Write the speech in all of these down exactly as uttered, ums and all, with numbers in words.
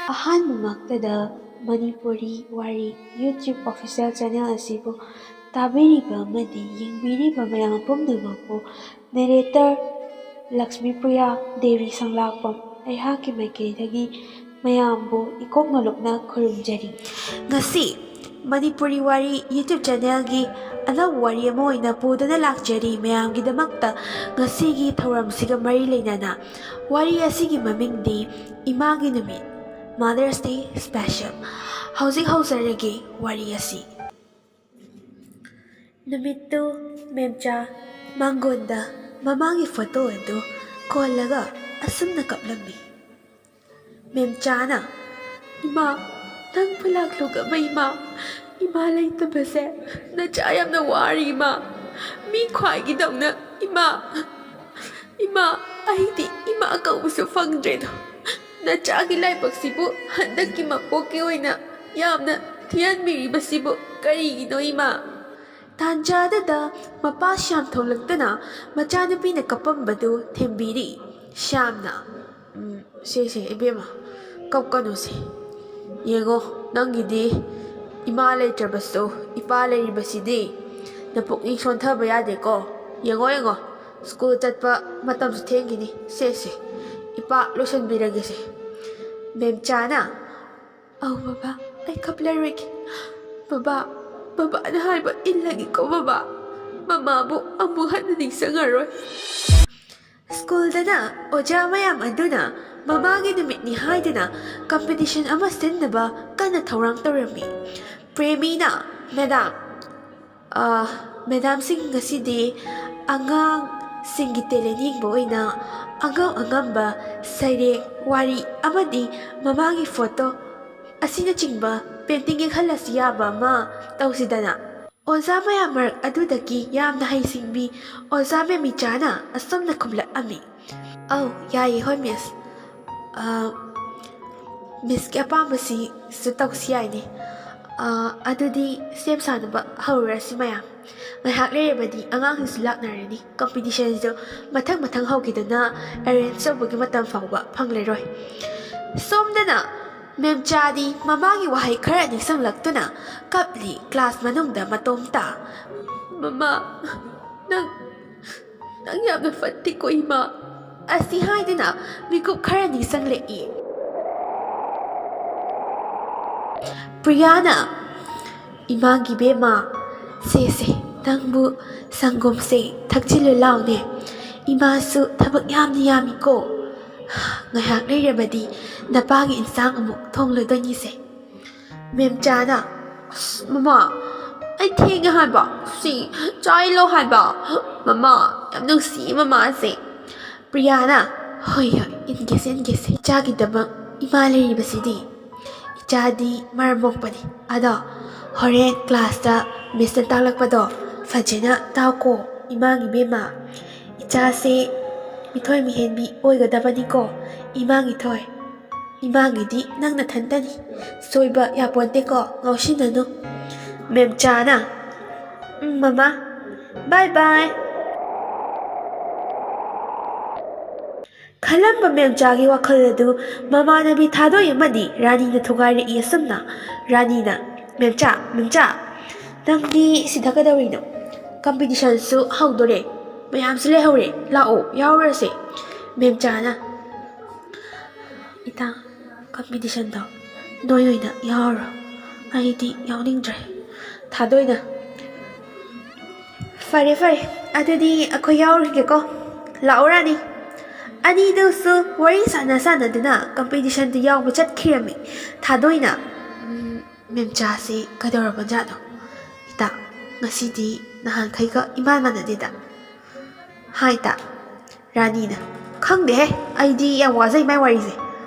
ꯑꯍꯥꯟꯕꯃꯛꯇꯗ ꯃꯅꯤꯄꯨꯔꯤ ꯋꯥꯔꯤ YouTube official channel ꯑꯁꯤꯕꯨ ꯇꯥꯕꯤꯔꯤꯕ ꯑꯃꯗꯤ ꯌꯦꯡꯕꯤꯔꯤꯕ ꯃꯌꯥꯝ ꯄꯨꯝꯅꯃꯛꯄꯨ narrator ꯂꯛꯁꯃꯤꯄ꯭ꯔꯤꯌꯥ ꯗꯦꯕꯤ ꯁꯪꯂꯥꯛꯄꯝ ꯑꯩꯍꯥꯛꯀꯤ ꯃꯥꯏꯀꯩꯗꯒꯤ ꯃꯌꯥꯝꯕꯨ ꯏꯀꯣꯛ ꯃꯂꯨꯞꯅ ꯈꯨꯔꯨꯝꯖꯔꯤ꯫ ꯉꯁꯤ ꯃꯅꯤꯄꯨꯔꯤ ꯋꯥꯔꯤ YouTube channelꯒꯤ ꯑꯅꯧꯕ ꯋꯥꯔꯤ ꯑꯃ ꯑꯣꯏꯅ ꯄꯨꯗꯨꯅ ꯂꯥꯛꯆꯔꯤ ꯃꯌꯥꯝꯒꯤꯗꯃꯛꯇ꯫ ꯉꯁꯤꯒꯤ ꯊꯧꯔꯝꯁꯤꯒ ꯃꯔꯤ ꯂꯩꯅꯅ ꯋꯥꯔꯤ ꯑꯁꯤꯒꯤ ꯃꯃꯤꯡꯗꯤ ꯏꯃꯥꯒꯤ ꯅꯨꯃꯤꯠ, Mother's Day Special꯫ ꯍꯧꯖꯤꯛ ꯍꯧꯖꯔꯒꯦ ꯋꯥꯔꯤ ꯑꯁꯤ꯫ ꯅꯨꯃꯤꯠꯇꯨ ꯃꯦꯝꯆꯥ ꯃꯥꯡꯒꯣꯟꯗ ꯃꯃꯥꯒꯤ ꯐꯣꯇꯣ ꯑꯗꯨ ꯀꯣꯜꯂꯒ ꯑꯁꯨꯝꯅ ꯀꯞꯂꯝꯃꯤ꯫ ꯃꯦꯝꯆꯥꯅ, "ꯏꯃꯥ, ꯅꯪꯕꯨ ꯂꯥꯛꯂꯨꯒꯕ ꯏꯃꯥ? ꯏꯃꯥ ꯂꯩꯇꯕꯁꯦ ꯅꯆꯥ ꯌꯥꯝꯅ ꯋꯥꯔꯤ ꯏꯃꯥ꯫ ꯃꯤ ꯈ꯭ꯋꯥꯏꯒꯤꯗꯧꯅ ꯏꯃꯥ, ꯏꯃꯥ, ꯑꯩꯗꯤ ꯏꯃꯥ ꯀꯧꯕꯁꯨ ꯐꯪꯗ꯭ꯔꯦꯗꯣ꯫ ꯅꯆꯥꯒꯤ ꯂꯥꯏꯕꯛꯁꯤꯕꯨ ꯍꯟꯗꯛꯀꯤ ꯃꯄꯣꯛꯀꯤ ꯑꯣꯏꯅ ꯌꯥꯝꯅ ꯊꯤꯍꯟꯕꯤꯔꯤꯕꯁꯤꯕꯨ ꯀꯔꯤꯒꯤꯅꯣ ꯏꯃꯥ?" ꯇꯥꯟꯖꯥꯗꯨꯗ ꯃꯄꯥ ꯁ꯭ꯌꯥꯝ ꯊꯣꯛꯂꯛꯇꯨꯅ ꯃꯆꯥꯅꯨꯄꯤꯅ ꯀꯞꯄꯝꯕꯗꯨ ꯊꯦꯝꯕꯤꯔꯤ꯫ ꯁ꯭ꯌꯥꯝꯅ, "ꯎꯝ, ꯁꯦ, ꯁꯦ, ꯏꯕꯦꯝꯃ, ꯀꯞꯀꯅꯨꯁꯦ꯫ ꯌꯦꯡꯉꯣ, ꯅꯪꯒꯤꯗꯤ ꯏꯃꯥ ꯂꯩꯇ꯭ꯔꯕꯁꯨ ꯏꯄꯥ ꯂꯩꯔꯤꯕꯁꯤꯗꯤ꯫ ꯅꯄꯨꯛꯅꯤꯡ ꯁꯣꯟꯊꯕ ꯌꯥꯗꯦꯀꯣ꯫ ꯌꯦꯡꯉꯣ, ꯌꯦꯡꯉꯣ, ꯁ꯭ꯀꯨꯜ ꯆꯠꯄ ꯃꯇꯝꯁꯨ ꯊꯦꯡꯈꯤꯅꯤ꯫ ꯁꯦ, ꯁꯦ, ꯏꯄꯥ ꯂꯣꯏꯁꯤꯟꯕꯤꯔꯒꯦꯁꯦ꯫" ꯃꯦꯝꯆꯥꯅ, "ꯑꯧ ꯕꯕꯥ, ꯑꯩ ꯀꯞꯂꯔꯣꯏꯒꯦ꯫ ꯕꯕꯥ, ꯕꯕꯥꯅ ꯍꯥꯏꯕ ꯏꯜꯂꯒꯦꯀꯣ ꯕꯕꯥ꯫ ꯃꯃꯥꯕꯨ ꯑꯃꯨꯛ ꯍꯟꯅ ꯅꯤꯡꯁꯤꯡꯉꯔꯣꯏ꯫" ꯁ꯭ꯀꯨꯜꯗꯅ ꯑꯣꯖꯥ ꯃꯌꯥꯝ ꯑꯗꯨꯅ ꯃꯃꯥꯒꯤ ꯅꯨꯃꯤꯠꯅꯤ ꯍꯥꯏꯗꯨꯅ competition ꯑꯃ ꯁꯤꯟꯅꯕ ꯀꯟꯅ ꯊꯧꯔꯥꯡ ꯇꯧꯔꯝꯃꯤ꯫ ꯄ꯭ꯔꯦꯃꯤꯅ, "ꯃꯦꯗꯥꯝ, ꯑ, ꯃꯦꯗꯥꯝꯁꯤꯡ, ꯉꯁꯤꯗꯤ ꯑꯉꯥꯡꯁꯤꯡꯒꯤ talent ꯌꯦꯡꯕ ꯑꯣꯏꯅ ꯑꯉꯝ ꯑꯉꯝꯕ ꯁꯩꯔꯦꯡ, ꯋꯥꯔꯤ ꯑꯃꯗꯤ ꯃꯃꯥꯒꯤ ꯐꯣꯇꯣ ꯑꯁꯤꯅꯆꯤꯡꯕ painting ꯌꯦꯛꯍꯜꯂꯁꯨ ꯌꯥꯕ ꯑꯃ ꯇꯧꯁꯤꯗꯅ?" ꯑꯣꯖꯥ ꯃꯌꯥꯝ ꯃꯔꯛ ꯑꯗꯨꯗꯒꯤ ꯌꯥꯝꯅ ꯍꯩꯁꯤꯡꯕꯤ ꯑꯣꯖꯥ ꯃꯦꯃꯤꯆꯥꯅ ꯑꯁꯨꯝꯅ ꯈꯨꯝꯂꯛꯑꯝꯃꯤ꯫ "ꯑꯧ, ꯌꯥꯏꯌꯦ, ꯍꯣꯏ ꯃꯤꯁ꯫ ꯑ, ꯃꯤꯁꯀꯤ ꯑꯄꯥꯝꯕꯁꯤꯁꯨ ꯇꯧꯁꯤ ꯌꯥꯏꯅꯦ꯫ ꯑ, ꯑꯗꯨꯗꯤ ꯁꯦꯝ ꯁꯥꯅꯕ ꯍꯧꯔꯁꯤ ꯃꯌꯥꯝ꯫ ꯉꯥꯏꯍꯥꯛ ꯂꯩꯔꯕꯗꯤ ꯑꯉꯥꯡꯁꯤꯡꯁꯨ ꯂꯥꯛꯅꯔꯅꯤ꯫ Competitionꯁꯨ ꯃꯊꯪ ꯃꯊꯪ ꯍꯧꯈꯤꯗꯅ arrange ꯇꯧꯕꯒꯤ ꯃꯇꯝ ꯐꯥꯎꯕ ꯐꯪꯂꯔꯣꯏ꯫" ꯁꯣꯝꯗꯅ ꯃꯦꯝꯆꯥꯗꯤ ꯃꯃꯥꯒꯤ ꯋꯥꯍꯩ ꯈꯔ ꯅꯤꯡꯁꯤꯡꯂꯛꯇꯨꯅ ꯀꯞꯂꯤ꯫ ꯀ꯭ꯂꯥꯁ ꯃꯅꯨꯡꯗ ꯃꯇꯣꯝꯇ, "ꯃꯃꯥ, ꯅꯪ, ꯅꯪ ꯌꯥꯝꯅ ꯐꯠꯇꯦꯀꯣ ꯏꯃꯥ" ꯑꯁꯤ ꯍꯥꯏꯗꯨꯅ ꯃꯤꯀꯨꯞ ꯈꯔ ꯅꯤꯡꯁꯤꯡꯂꯛꯏ꯫ ꯄ꯭ꯔꯤꯌꯥꯅ, "ꯏꯃꯥꯒꯤ ꯕꯦꯝꯃ, ꯁꯦ, ꯁꯦ, ꯅꯪꯕꯨ ꯁꯪꯒꯣꯝꯁꯦ ꯊꯛꯆꯤꯜꯂꯨ ꯂꯥꯎꯅꯦ꯫ ꯏꯃꯥꯁꯨ ꯊꯕꯛ ꯌꯥꯝꯅ ꯌꯥꯝꯃꯤꯀꯣ꯫ ꯉꯥꯏꯍꯥꯛ ꯂꯩꯔꯕꯗꯤ ꯅꯄꯥꯒꯤ ꯏꯟꯁꯥꯡ ꯑꯃꯨꯛ ꯊꯣꯡꯂꯨꯗꯣꯏꯅꯤꯁꯦ"꯫ ꯃꯦꯝꯆꯥꯅ, "ꯑꯁ, ꯃꯃꯥ, ꯑꯩ ꯊꯦꯡꯉꯦ ꯍꯥꯏꯕ, ꯁꯤ ꯆꯥꯏ ꯂꯧ ꯍꯥꯏꯕ꯫ ꯃꯃꯥ, ꯌꯥꯝ ꯅꯨꯡꯁꯤ ꯃꯃꯥꯁꯦ"꯫ ꯄ꯭ꯔꯤꯌꯥꯅ, "ꯍꯣꯏ, ꯍꯣꯏ, ꯏꯟꯒꯦꯁꯦ, ꯏꯟꯒꯦꯁꯦ꯫ ꯏꯆꯥꯒꯤꯗꯃꯛ ꯏꯃꯥ ꯂꯩꯔꯤꯕꯁꯤꯗꯤ꯫ ꯏꯆꯥꯗꯤ ꯃꯔꯝ ꯃꯣꯛꯄꯅꯤ꯫ ꯑꯗꯣ ꯍꯣꯔꯦꯟ ꯀ꯭ꯂꯥꯁꯇ ꯃꯤꯁꯅ ꯇꯥꯛꯂꯛꯄꯗꯣ ꯐꯖꯅ ꯇꯥꯎꯀꯣ, ꯏꯃꯥꯒꯤ ꯕꯦꯝꯃ꯫ ꯏꯆꯥꯁꯦ ꯃꯤꯊꯣꯏ ꯃꯤꯍꯦꯟꯕꯤ ꯑꯣꯏꯒꯗꯕꯅꯤꯀꯣ, ꯏꯃꯥꯒꯤ ꯊꯣꯏ꯫ ꯏꯃꯥꯒꯤꯗꯤ ꯅꯪ ꯅꯊꯟꯇꯅꯤ꯫ ꯁꯣꯏꯕ ꯌꯥꯄꯣꯟꯇꯦꯀꯣ, ꯉꯥꯎꯁꯤꯟꯅꯅꯨ"꯫ ꯃꯦꯝꯆꯥꯅ, "ꯎꯝ, ꯃꯃꯥ꯫ ꯕꯥꯏ ꯕꯥꯏ"꯫ ꯈꯜꯂꯝꯕ ꯃꯦꯝꯆꯥꯒꯤ ꯋꯥꯈꯜ ꯑꯗꯨ ꯃꯃꯥꯟꯅꯕꯤ ꯊꯥꯗꯣꯏ ꯑꯃꯗꯤ ꯔꯥꯅꯤꯅ ꯊꯨꯒꯥꯏꯔꯛꯏ꯫ ꯑꯁꯨꯝꯅ ꯔꯥꯅꯤꯅ, "ꯃꯦꯝꯆꯥ, ꯃꯦꯝꯆꯥ, ꯅꯪꯗꯤ ꯁꯤꯗ ꯀꯩꯗꯧꯔꯤꯅꯣ? ꯀꯝꯄꯤꯇꯤꯁꯟꯁꯨ ꯍꯧꯗꯣꯔꯦ, ꯃꯌꯥꯝꯁꯨ ꯂꯩꯍꯧꯔꯦ, ꯂꯥꯛꯑꯣ, ꯌꯥꯎꯔꯨꯔꯁꯦ"꯫ ꯃꯦꯝꯆꯥꯅ, "ꯏꯇꯥ, ꯀꯝꯄꯤꯇꯤꯁꯟꯗꯣ ꯅꯣꯏ ꯑꯣꯏꯅ ꯌꯥꯎꯔꯣ, ꯑꯩꯗꯤ ꯌꯥꯎꯅꯤꯡꯗ꯭ꯔꯦ"꯫ ꯊꯥꯗꯣꯏꯅ, "ꯐꯔꯦ, ꯐꯔꯦ, ꯑꯗꯨꯗꯤ ꯑꯩꯈꯣꯏ ꯌꯥꯎꯔꯨꯔꯒꯦꯀꯣ꯫ ꯂꯥꯛꯑꯣ ꯔꯥꯅꯤ"꯫ ꯑꯅꯤꯗꯨꯁꯨ ꯋꯥꯔꯤ ꯁꯥꯟꯅ ꯁꯥꯟꯅꯗꯨꯅ ꯀꯝꯄꯤꯇꯤꯁꯟꯗꯨ ꯌꯥꯎꯕ ꯆꯠꯈꯤꯔꯝꯃꯤ꯫ ꯊꯥꯗꯣꯏꯅ, "ꯎꯝ, ꯃꯦꯝꯆꯥꯁꯤ ꯀꯩꯗꯧꯔꯕꯖꯥꯠꯅꯣ? ꯏꯇꯥ, ꯉꯁꯤꯗꯤ ꯅꯍꯥꯟꯈꯩꯒ ꯏꯃꯥꯟ ꯃꯥꯟꯅꯗꯦꯗ" ꯍꯥꯏꯇ꯫ ꯔꯥꯅꯤꯅ, "ꯈꯪꯗꯦꯍꯦ, ꯑꯩꯗꯤ ꯌꯥꯝ ꯋꯥꯖꯩ ꯃꯥꯏ ꯋꯥꯔꯤꯁꯦ꯫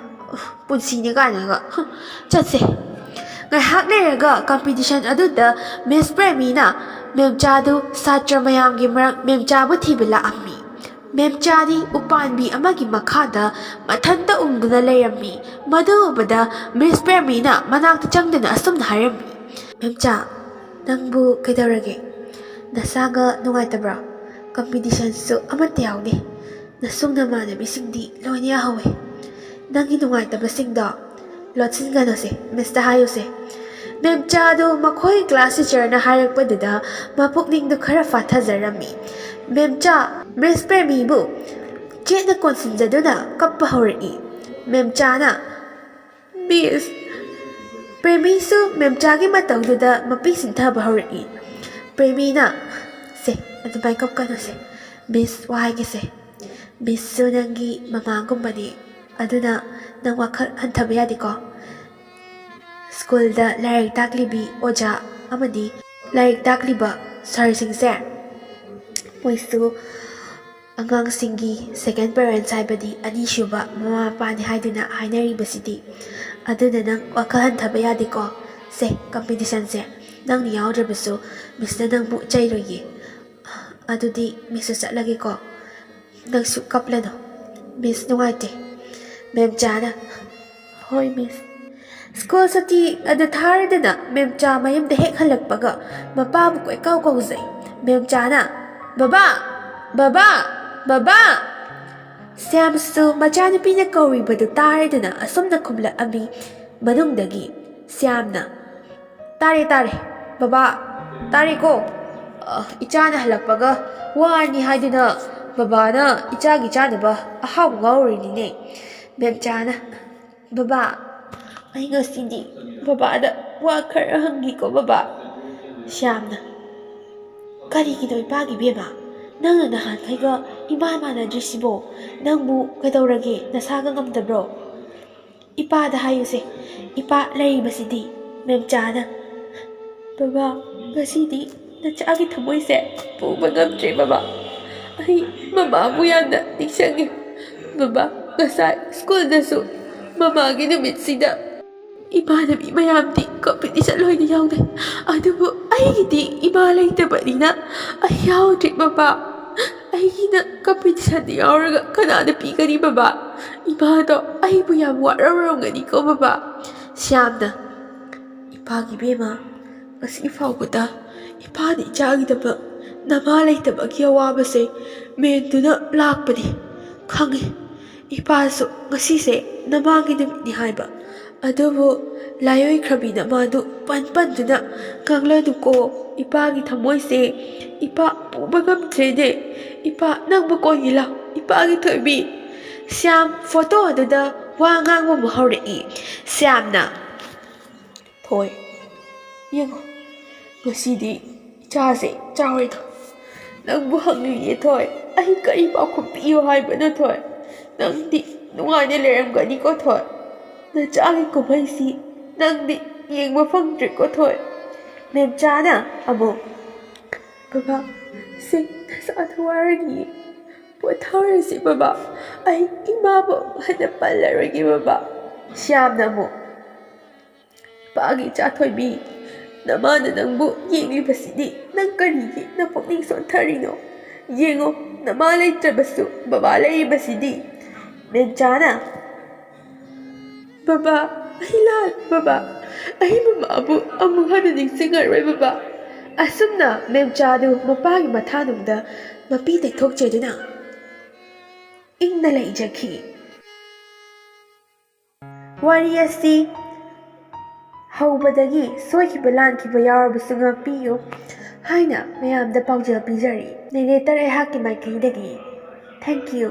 ꯎꯐ, ꯄꯨꯟꯁꯤꯅꯦ ꯀꯥꯏꯅꯒ꯫ ꯍꯨꯝ, ꯆꯠꯁꯦ"꯫ ꯉꯥꯏꯍꯥꯛ ꯂꯩꯔꯒ ꯀꯝꯄꯤꯇꯤꯁꯟ ꯑꯗꯨꯗ ꯃꯤꯁ ꯄ꯭ꯔꯦꯃꯤꯅ ꯃꯦꯝꯆꯥꯗꯨ ꯁꯥꯇ꯭ꯔ ꯃꯌꯥꯝꯒꯤ ꯃꯔꯛ ꯃꯦꯝꯆꯥꯕꯨ ꯊꯤꯕ ꯂꯥꯛꯑꯝꯃꯤ꯫ ꯃꯦꯝꯆꯥꯗꯤ ꯎꯄꯥꯟꯕꯤ ꯑꯃꯒꯤ ꯃꯈꯥꯗ ꯃꯊꯟꯇ ꯎꯪꯗꯨꯅ ꯂꯩꯔꯝꯃꯤ꯫ ꯃꯗꯨ ꯎꯕꯗ ꯃꯤꯁ ꯄ꯭ꯔꯦꯃꯤꯅ ꯃꯅꯥꯛꯇ ꯆꯪꯗꯨꯅ ꯑꯁꯨꯝꯅ ꯍꯥꯏꯔꯝꯃꯤ, "ꯃꯦꯝꯆꯥ, ꯅꯪꯕꯨ ꯀꯩꯗꯧꯔꯒꯦ? ꯅꯁꯥꯒ ꯅꯨꯡꯉꯥꯏꯇꯕ꯭ꯔꯣ? ꯀꯝꯄꯤꯇꯤꯁꯟꯁꯨ ꯑꯃꯠꯇ ꯌꯥꯎꯗꯦ꯫ ꯅꯁꯨꯡ ꯅꯃꯥꯟꯅꯕꯤꯁꯤꯡꯗꯤ ꯂꯣꯏꯅ ꯌꯥꯍꯧꯋꯦ꯫ ꯅꯪꯒꯤ ꯅꯨꯡꯉꯥꯏꯇꯕꯁꯤꯡꯗꯣ ꯂꯣꯠꯁꯤꯟꯒꯅꯨꯁꯦ, ꯃꯤꯁꯇ ꯍꯥꯏꯌꯨꯁꯦ꯫ ꯃꯦꯝꯆꯥꯗꯨ ꯃꯈꯣꯏ ꯀ꯭ꯂꯥꯁ ꯇꯤꯆꯔꯅ ꯍꯥꯏꯔꯛꯄꯗꯨꯗ ꯃꯄꯨꯛꯅꯤꯡꯗꯨ ꯈꯔ ꯐꯥꯊꯖꯔꯝꯃꯤ꯫ ꯃꯦꯝꯆꯥ, ꯃꯤꯁ ꯄ꯭ꯔꯦꯃꯤꯕꯨ ꯆꯦꯠꯅ ꯀꯣꯟꯁꯤꯟꯖꯗꯨꯅ ꯀꯞꯄ ꯍꯧꯔꯛꯏ꯫ ꯃꯦꯝꯆꯥꯅ, "ꯃꯤꯁ!" ꯄ꯭ꯔꯦꯃꯤꯁꯨ ꯃꯦꯝꯆꯥꯒꯤ ꯃꯇꯧꯗꯨꯗ ꯃꯄꯤ ꯁꯤꯟꯊꯕ ꯍꯧꯔꯛꯏ꯫ ꯄ꯭ꯔꯦꯃꯤꯅ, "ꯁꯦ, ꯑꯗꯨꯃꯥꯏꯅ ꯀꯞꯀꯅꯨꯁꯦ꯫ ꯃꯤꯁ ꯋꯥ ꯍꯥꯏꯒꯦꯁꯦ꯫ ꯃꯤꯁꯁꯨ ꯅꯪꯒꯤ ꯃꯃꯥꯒꯨꯝꯕꯅꯤ꯫ ꯑꯗꯨꯅ ꯅꯪ ꯋꯥꯈꯜ ꯍꯟꯊꯕ ꯌꯥꯗꯦꯀꯣ꯫ ꯁ꯭ꯀꯨꯜꯗ ꯂꯥꯏꯔꯤꯛ ꯇꯥꯛꯂꯤꯕꯤ ꯑꯣꯖꯥ ꯑꯃꯗꯤ ꯂꯥꯏꯔꯤꯛ ꯇꯥꯛꯂꯤꯕ ꯁꯥꯔꯁꯤꯡꯁꯦ, ꯃꯣꯏꯁꯨ ꯑꯉꯥꯡꯁꯤꯡꯒꯤ ꯁꯦꯀꯦꯟ ꯄꯦꯔꯦꯟꯁ, ꯍꯥꯏꯕꯗꯤ ꯑꯅꯤꯁꯨꯕ ꯃꯃꯥ ꯃꯄꯥꯅꯤ ꯍꯥꯏꯗꯨꯅ ꯍꯥꯏꯅꯔꯤꯕꯁꯤꯗꯤ꯫ ꯑꯗꯨꯅ ꯅꯪ ꯋꯥꯈꯜ ꯍꯟꯊꯕ ꯌꯥꯗꯦꯀꯣ꯫ ꯁꯦ, ꯀꯝꯄꯤꯇꯤꯁꯟꯁꯦ ꯅꯪꯅ ꯌꯥꯎꯗ꯭ꯔꯕꯁꯨ ꯃꯤꯁꯅ ꯅꯪꯕꯨ ꯆꯩꯔꯣꯏꯌꯦ꯫ ꯑꯗꯨꯗꯤ ꯃꯤꯁꯁꯨ ꯆꯠꯂꯒꯦꯀꯣ꯫ ꯅꯪꯁꯨ ꯀꯞꯂꯅꯨ꯫ ꯃꯤꯁ ꯅꯨꯡꯉꯥꯏꯇꯦ꯫" ꯃꯦꯝꯆꯥꯅ, "ꯍꯣꯏ, ꯃꯤꯁ꯫" ꯁ꯭ꯀꯨꯜ ꯁꯨꯇꯤ ꯑꯗꯨ ꯊꯥꯔꯗꯨꯅ ꯃꯦꯝꯆꯥ ꯃꯌꯨꯝꯗ ꯍꯦꯛ ꯍꯜꯂꯛꯄꯒ ꯃꯄꯥꯕꯨ ꯀꯣꯏꯀꯧ ꯀꯧꯖꯩ꯫ ꯃꯦꯝꯆꯥꯅ, "ꯕꯕꯥ! ꯕꯕꯥ! ꯕꯕꯥ!" ꯁ꯭ꯌꯥꯝꯁꯨ ꯃꯆꯥꯅꯨꯄꯤꯅ ꯀꯧꯔꯤꯕꯗꯨ ꯇꯥꯔꯗꯨꯅ ꯑꯁꯨꯝꯅ ꯈꯨꯝꯂꯛꯑꯝꯃꯤ ꯃꯅꯨꯡꯗꯒꯤ꯫ ꯁ꯭ꯌꯥꯝꯅ, "ꯇꯥꯔꯦ, ꯇꯥꯔꯦ, ꯕꯕꯥ, ꯇꯥꯔꯦꯀꯣ꯫ ꯑ, ꯏꯆꯥꯅ ꯍꯜꯂꯛꯄꯒ ꯋꯥꯔꯅꯤ ꯍꯥꯏꯗꯨꯅ ꯕꯕꯥꯅ ꯏꯆꯥꯒꯤ ꯆꯥꯅꯕ ꯑꯍꯥꯎꯕ ꯉꯧꯔꯤꯅꯤꯅꯦ꯫" ꯃꯦꯝꯆꯥꯅ, "ꯕꯕꯥ, ꯑꯩ ꯉꯁꯤꯗꯤ ꯕꯕꯥꯗ ꯋꯥ ꯈꯔ ꯍꯪꯒꯦꯀꯣ, ꯕꯕꯥ꯫" ꯁ꯭ꯌꯥꯝꯅ, "ꯀꯔꯤꯒꯤꯅꯣ ꯏꯄꯥꯒꯤ ꯏꯕꯦꯝꯃ? ꯅꯪꯅ ꯅꯍꯥꯟꯈꯩꯒ ꯏꯃꯥꯟ ꯃꯥꯟꯅꯗ꯭ꯔꯤꯁꯤꯕꯣ? ꯅꯪꯕꯨ ꯀꯩꯗꯧꯔꯒꯦ? ꯅꯁꯥꯒ ꯉꯝꯗꯕ꯭ꯔꯣ?" "ꯏꯄꯥꯗ ꯍꯥꯏꯌꯨꯁꯦ, ꯏꯄꯥ ꯂꯩꯔꯤꯕꯁꯤꯗꯤ꯫" ꯃꯦꯝꯆꯥꯅ, "ꯕꯕꯥ, ꯉꯁꯤꯗꯤ ꯅꯆꯥꯒꯤ ꯊꯃꯣꯏꯁꯦ ꯄꯨꯕ ꯉꯝꯗ꯭ꯔꯦ ꯕꯕꯥ꯫ ꯑꯩ ꯃꯃꯥꯕꯨ ꯌꯥꯝꯅ ꯅꯤꯡꯁꯤꯡꯉꯤ ꯕꯕꯥ꯫ ꯉꯁꯥꯏ ꯁ꯭ꯀꯨꯜꯗꯁꯨ ꯃꯃꯥꯒꯤ ꯅꯨꯃꯤꯠꯁꯤꯗ ꯏꯃꯥꯟꯅꯕꯤ ꯃꯌꯥꯝꯗꯤ ꯀꯝꯄꯤꯇꯤꯁꯟ ꯂꯣꯏꯅ ꯌꯥꯎꯅꯩ, ꯑꯗꯨꯕꯨ ꯑꯩꯒꯤꯗꯤ ꯏꯃꯥ ꯂꯩꯇꯕꯅꯤꯅ ꯑꯩ ꯌꯥꯎꯗ꯭ꯔꯦ ꯕꯕꯥ꯫ ꯑꯩꯒꯤꯅ ꯀꯝꯄꯤꯇꯤꯁꯟꯗ ꯌꯥꯎꯔꯒ ꯀꯅꯥꯅ ꯄꯤꯒꯅꯤ ꯕꯕꯥ? ꯏꯃꯥꯗꯣ ꯑꯩꯕꯨ ꯌꯥꯝ ꯋꯥꯔꯧꯔꯝꯒꯅꯤꯀꯣ ꯕꯕꯥ꯫" ꯁ꯭ꯌꯥꯝꯅ, "ꯏꯄꯥꯒꯤ ꯏꯕꯦꯝꯃ, ꯉꯁꯤ ꯐꯥꯎꯕꯗ ꯏꯄꯥꯅ ꯏꯆꯥꯒꯤꯗꯃꯛ ꯅꯃꯥ ꯂꯩꯇꯕꯒꯤ ꯑꯋꯥꯕꯁꯦ ꯃꯦꯟꯗꯨꯅ ꯂꯥꯛꯄꯅꯤ꯫ ꯈꯪꯉꯤ, ꯏꯄꯥꯁꯨ ꯉꯁꯤꯁꯦ ꯅꯃꯥꯒꯤ ꯅꯨꯃꯤꯠꯅꯤ ꯍꯥꯏꯕ꯫ ꯑꯗꯨꯕꯨ ꯂꯥꯏꯑꯣꯏꯈ꯭ꯔꯕꯤ ꯅꯃꯥꯗꯨ ꯄꯟ ꯄꯟꯗꯨꯅ, "ꯉꯥꯡꯂꯅꯨꯀꯣ, ꯏꯄꯥꯒꯤ ꯊꯃꯣꯏꯁꯦ ꯏꯄꯥ ꯄꯨꯕ ꯉꯝꯗ꯭ꯔꯦꯅꯦ꯫ ꯏꯄꯥ, ꯅꯪꯕꯨ ꯀꯣꯟꯒꯤ ꯂꯥꯎ, ꯏꯄꯥꯒꯤ ꯊꯣꯏꯕꯤ꯫" ꯁ꯭ꯌꯥꯝ ꯐꯣꯇꯣ ꯑꯗꯨꯗ ꯋꯥ ꯉꯥꯡꯕ ꯑꯃꯨꯛ ꯍꯧꯔꯛꯏ꯫ ꯁ꯭ꯌꯥꯝꯅ, "ꯊꯣꯏ, ꯌꯦꯡꯉꯣ, ꯉꯁꯤꯗꯤ ꯏꯆꯥꯁꯦ ꯆꯥꯎꯔꯦꯗꯣ꯫ ꯅꯪꯕꯨ ꯍꯪꯅꯤꯡꯉꯦ ꯊꯣꯏ, ꯑꯩ ꯀꯔꯤ ꯄꯥꯎꯈꯨꯝ ꯄꯤꯌꯨ ꯍꯥꯏꯕꯅꯣ ꯊꯣꯏ? ꯅꯪꯗꯤ ꯅꯨꯡꯉꯥꯏꯅ ꯂꯩꯔꯝꯒꯅꯤꯀꯣ ꯊꯣꯏ? ꯅꯆꯥꯒꯤ ꯀꯨꯝꯍꯩꯁꯤ ꯅꯪꯗꯤ ꯌꯦꯡꯕ ꯐꯪꯗ꯭ꯔꯦꯀꯣ ꯊꯣꯏ꯫" ꯃꯦꯝꯆꯥꯅ ꯑꯃꯨꯛ, "ꯕꯕꯥ, ꯁꯤꯡ ꯅꯁꯥꯗꯨ ꯋꯥꯔꯅꯤꯌꯦ, ꯄꯣꯊꯥꯔꯁꯤ ꯕꯕꯥ, ꯑꯩ ꯏꯃꯥꯕꯨ ꯑꯃꯨꯛ ꯍꯟꯅ ꯄꯜꯂꯔꯣꯏꯒꯦ ꯕꯕꯥ꯫" ꯁ꯭ꯌꯥꯝꯅ ꯑꯃꯨꯛ, "ꯏꯄꯥꯒꯤ ꯏꯆꯥ ꯊꯣꯏꯕꯤ, ꯅꯃꯥꯅ ꯅꯪꯕꯨ ꯌꯦꯡꯂꯤꯕꯁꯤꯗꯤ ꯅꯪ ꯀꯔꯤꯒꯤ ꯅꯄꯨꯛꯅꯤꯡ ꯁꯣꯟꯊꯔꯤꯅꯣ? ꯌꯦꯡꯉꯣ, ꯅꯃꯥ ꯂꯩꯇ꯭ꯔꯕꯁꯨ ꯕꯕꯥ ꯂꯩꯔꯤꯕꯁꯤꯗꯤ꯫" ꯃꯦꯝꯆꯥꯅ, "ꯕꯕꯥ, ꯑꯩ ꯂꯥꯜ ꯕꯕꯥ, ꯑꯩ ꯃꯃꯥꯕꯨ ꯑꯃꯨꯛ ꯍꯟꯅ ꯅꯤꯡꯁꯤꯡꯉꯔꯣꯏ ꯕꯕꯥ꯫" ꯑꯁꯨꯝꯅ ꯃꯦꯝꯆꯥꯗꯨ ꯃꯄꯥꯒꯤ ꯃꯊꯥꯅꯨꯡꯗ ꯃꯄꯤ ꯇꯩꯊꯣꯛꯆꯗꯨꯅ ꯏꯪꯅ ꯂꯩꯖꯈꯤ꯫ ꯋꯥꯔꯤ ꯑꯁꯤ ꯍꯧꯕꯗꯒꯤ ꯁꯣꯏꯈꯤꯕ ꯂꯥꯟꯈꯤꯕ ꯌꯥꯎꯔꯕꯁꯨ ꯉꯥꯛꯄꯤꯌꯨ ꯍꯥꯏꯅ ꯃꯌꯥꯝꯗ ꯄꯥꯎꯖꯦꯜ ꯄꯤꯖꯔꯤ꯫ Narrator ꯑꯩꯍꯥꯛꯀꯤ ꯃꯥꯏꯀꯩꯗꯒꯤ꯫ Thank you꯫